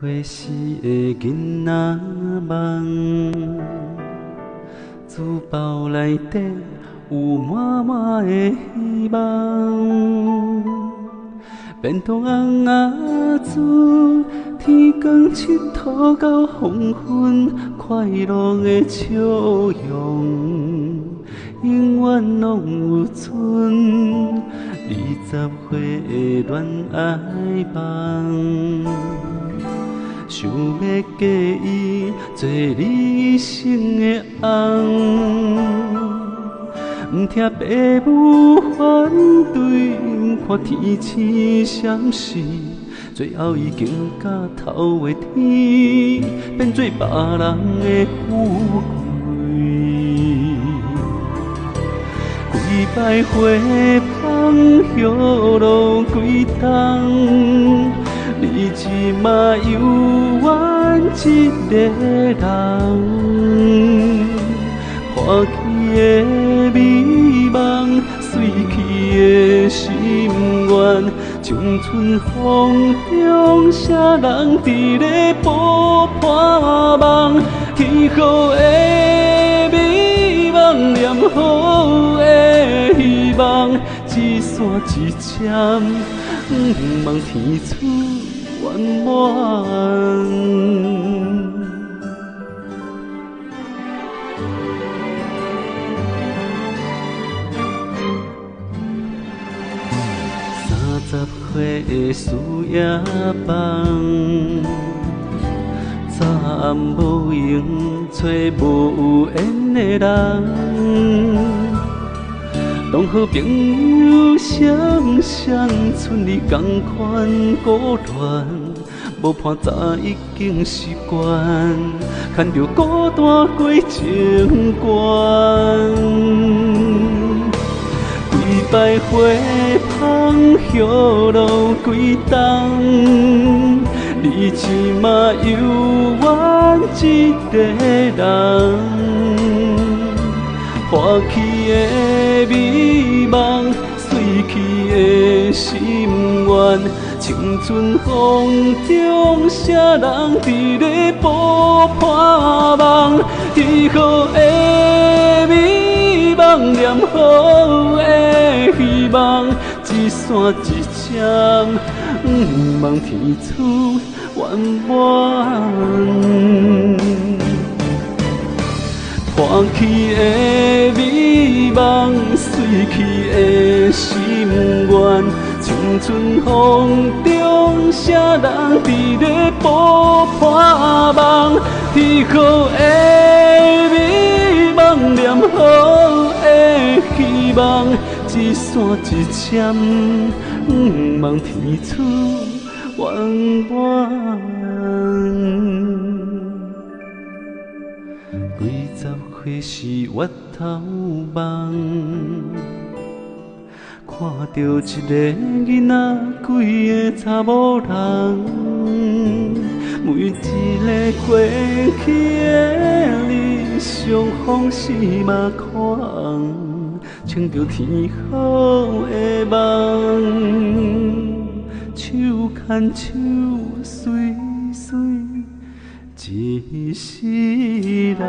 歲時的囡仔夢，書包內底有滿滿的希望。便當尪仔煮，天光𨑨迌到黃昏，快樂的笑容，永遠攏有剩。20歲的戀愛夢，想欲嫁伊做你一生的翁，毋聽爸母反對，毋看天星閃爍，最後伊更佮頭月天，變做別人的富貴。幾擺花香葉落幾冬，你這馬猶原一个人，破去的美夢，碎去的心願，青春風中，啥人佇咧報破夢？天好的美夢，念好的希望，一線一針，毋望天賜圓滿。30歲的事業梦，早暗無閒揣無緣的人，同好朋友雙雙賰你仝款孤戀，無伴早已經習慣，牽著孤單過情關。幾擺花香葉落幾冬，你這馬猶原一个人，破去的美夢，碎去的心願，青春風中，啥人佇咧報破夢？天好的美夢，念好的希望，一線一針，毋望天賜圓滿。破去的美夢，碎去的心願，青春風中，啥人佇咧報破夢？天好的美夢，念好的希望，一線一針，毋望天賜圓滿。幾十歲時越頭夢，看著一个囡仔，規个查某人，每一个過去的你，相逢時嘛看紅，穿著天好的夢，手牽手，媠媠一世人。